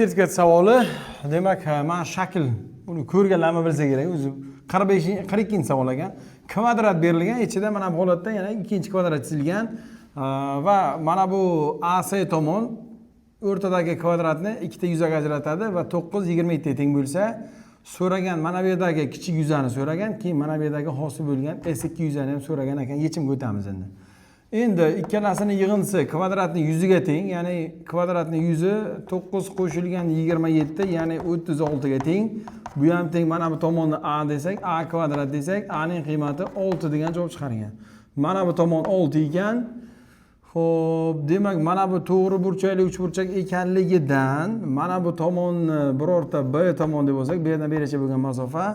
Sertifikat savoli. Demak, mana shakl, uni ko'rganlarmi bilsa kerak o'zi. 45, 42-savol ekan. Kvadrat berilgan, ichida mana bu holatda yana ikkinchi kvadrat chizilgan va mana bu AC tomon o'rtadagi kvadratni ikkita yuzaga ajratadi va 9 27 ga teng bo'lsa, so'ragan mana bu yerdagi kichik yuzani so'ragan, keyin mana bu yerdagi hosil bo'lgan S2 yuzani ham so'ragan ekan. Yechimga o'tamiz endi. Endi ikkalasini yig'indisi kvadratni yuziga teng, ya'ni kvadratni yuzi 9 qo'shilgan 27, ya'ni 36 ga teng. Bu ham teng, mana bu tomonni a desak, a kvadrat desak, a ning qiymati 6 degan javob chiqargan. Mana bu tomon 6 ekan. Xo'p, demak, mana bu to'g'ri burchakli uchburchak ekanligidan mana bu tomonni birorta b tomon deb olsak, bu yerdan bu yergacha bo'lgan masofa.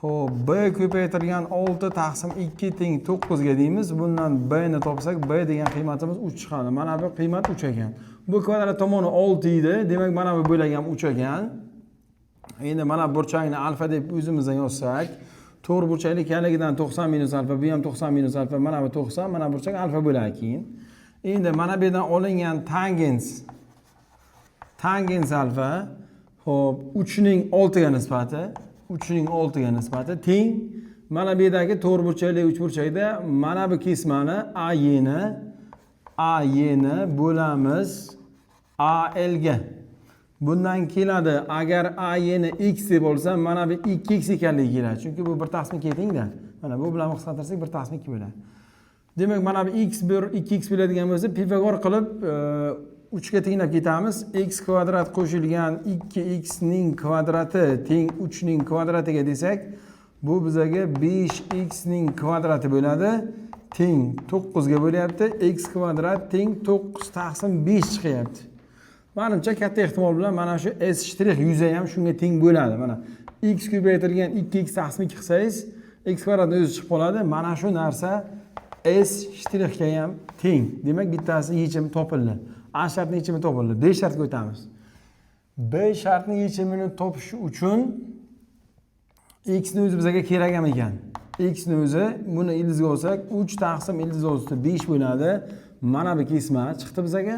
Xo'p, b ko'paytirilgan 6 taqsim 2 teng 9 ga deymiz. Bundan b ni topsak, b degan qiymatimiz 3 chiqadi. Mana bu qiymat 3 ekan. Bu kvadrat tomoni 6 edi. Demak, mana bu bo'lak ham 3 ekan. Endi mana burchakni alfa deb o'zimizdan yozsak, to'g'ri burchakli ekanligidan 90 minus alfa, bu ham 90 minus alfa, mana bu 90, mana burchak alfa bo'ladi keyin. Endi mana bu yerdan olingan tangens alfa, xo'p, 3 ning 6 ga nisbati, 3 ning 6 ga nisbati teng mana bu yerdagi to'g'ri burchakli uchburchakda mana bu kesmani AY ni bo'lamiz AL ga. Bundan keladi, agar AY ni x deb olsam, mana bu 2x ekanligi keladi. Chunki bu 1 taqsim 2 tengda. Mana bu bilan qisqartirsak, 1 taqsim 2 bo'ladi. Demak, mana bu x 1 2x bo'ladigan bo'lsa, Pifagor qilib 3 ga tenglab ketamiz. X kvadrat qo'shilgan 2x ning kvadrati teng 3 ning kvadratiga desak, bu bizaga 5x ning kvadrati bo'ladi. Teng 9 ga bo'lyapti. X kvadrat teng 9 taqsim 5 chiqyapti. Manimcha, katta ehtimol bilan mana shu S shtrix yuza ham shunga teng bo'ladi. Mana x ko'paytirilgan 2x taqsim 2 qilsangiz, x kvadratni o'zi chiqib qoladi. Mana shu narsa S shtrixga ham teng. Demak, bittasi yechimi topildi. A shartning yechimi topildi. B shartga o'tamiz. B shartning yechimini topish uchun x ni o'zi bizga kerak ham ekan. X ni o'zi, buni ildizga olsak, 3 taqsim ildiz osti 5 bo'ladi. Mana bu kesma chiqdi bizaga.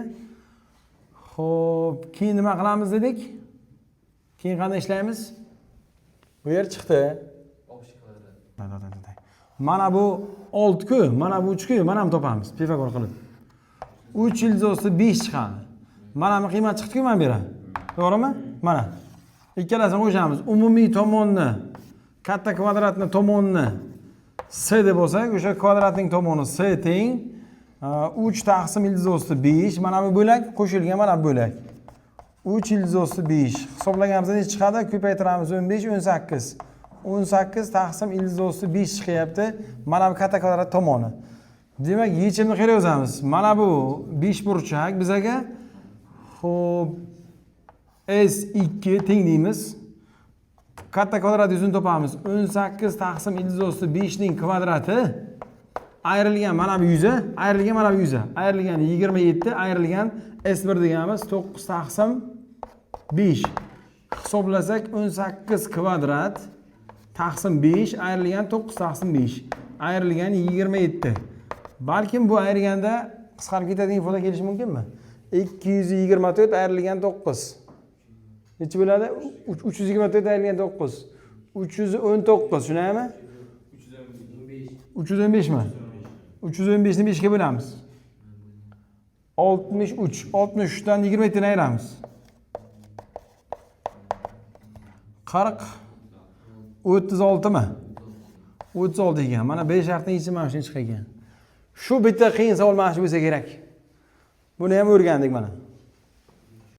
Xo'p, keyin nima qilamiz dedik? Keyin qanday ishlaymiz? Bu yer chiqdi. Общий kvadrat. Mana bu 6-ku, mana bu 3-ku, mana ham topamiz Pifagor qilib. 3 ildiz osti 5 chiqadi. Mana bu qiymat chiqdi-ku mana bu yerga. To'g'rimi? Mana. Ikkalasini qo'shamiz. Umumiy tomonni, katta kvadratni tomonini s deb olsak, o'sha kvadratning tomoni s teng 3 taqsim ildiz osti 5, mana bu bo'lak qo'shilgan mana bu bo'lak. 3 ildiz osti 5. Hisoblaganimizda necha chiqadi? Ko'paytiramiz, 15, 18. 18 taqsim ildiz osti 5 chiqyapti. Mana bu katta kvadrat tomoni. Demak, yechimni qayerga yozamiz? Mana bu 5 burchak bizaga. Xo'p, S2 teng deymiz. Katta kvadrat yuzini topamiz. 18 taqsim ildiz osti 5 ning kvadrati ayrilgan mana bu yuzi, ayrilgan mana bu yuzi, ayrilgan 27, ayrilgan S1 deganimiz 9 taqsim 5. Hisoblasak, 18 kvadrat taqsim 5 ayrilgan 9 taqsim 5 ayrilgan 27. Balkim bu ayirganda qisqarib ketadigan ifoda kelishi mumkinmi? 224 ayrilgan 9. Necha bo'ladi? 324 ayrilgan 9. 319, shundaymi? 315. 315 mi? 315 ni 5 ga bo'lamiz. 63. 63 dan 27 ni ayiramiz. 40, 36 mi? 36 ekan. Mana B shartning yechimi mana shunday chiqar ekan. Shu bitta qiyin savol mana shu bo'lsa kerak. Buni ham o'rgandik mana.